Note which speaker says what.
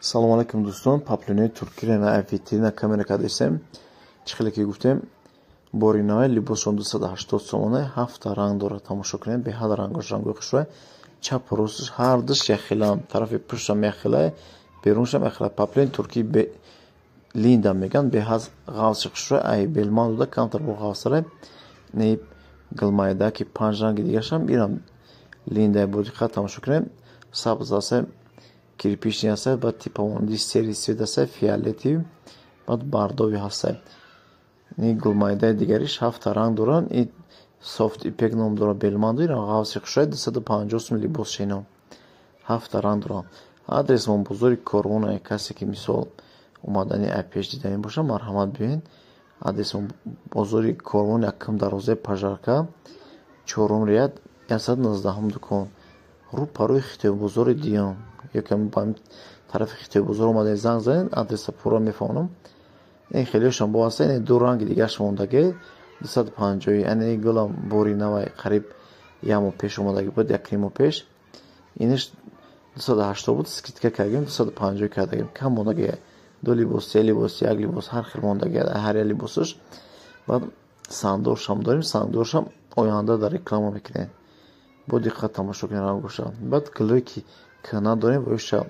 Speaker 1: Салому алайкум, дӯстон. Паплинои туркиро на витрина камера кардесем. Чӣ хеле ки гуфтем, бори навай либосшон 280 сомона, ҳафта ранг дорад. Тамошо кунед, беҳад рангош, рангои хушрӯй. Чапу росташ ҳардуш якхелаам, тарафи пуштам якхелае, беруншам якхела. Паплин туркӣ линда меган, беҳад ғафси хушрӯй. Ай белман дода камтар бо ғафсаре. Не гулмайда ки панҷ ранги дигаршам ирам линда, бо диққат тамошо кунед. Сабз аст, кирпичный ҳаста, баъд типа монанди серый цвет ҳаста, фиолетовый, баъд бордовый ҳаста. Ни гулмайдаи дигариш ҳафта ранг доранд. И софт ипек ном дорад, белманду ирам ғафси хушрӯй, 250 сум либосша ино. Ҳафта ранг доранд. Адресмон бозори Корвон. Касе ки мисол омадани ай пеш диданӣ бошад, марҳамат, биёед. Адресмон бозори Корвон, якум дарвозаи пожарка, чорум ряд, 119-ум дукон, рӯ па рӯи хитобозори Диён. Ё ки ба тарафи хитобозор омадаед, занг занед, адреса пурра мефаҳмонам. Ин хелиошам бо ҳаста, ин ду ранги дигарш мондагӣ, 250. Ани гулам бори навай, қариб як моҳ пеш омадагӣ буд, якним моҳ пеш. Инаш 280 буд, скидка кардагим, 250 кардагим. Кам мондагӣ, ду либос, се либос, як либос, ҳар хел мондагӣ ҳар як либосаш. Баъд сандоршам дорем, сандоршам оянда дар реклама мекунем. Бо диққат тамошо кунед рангоша. Баъд гулое ки кӯҳна дорем, воиша.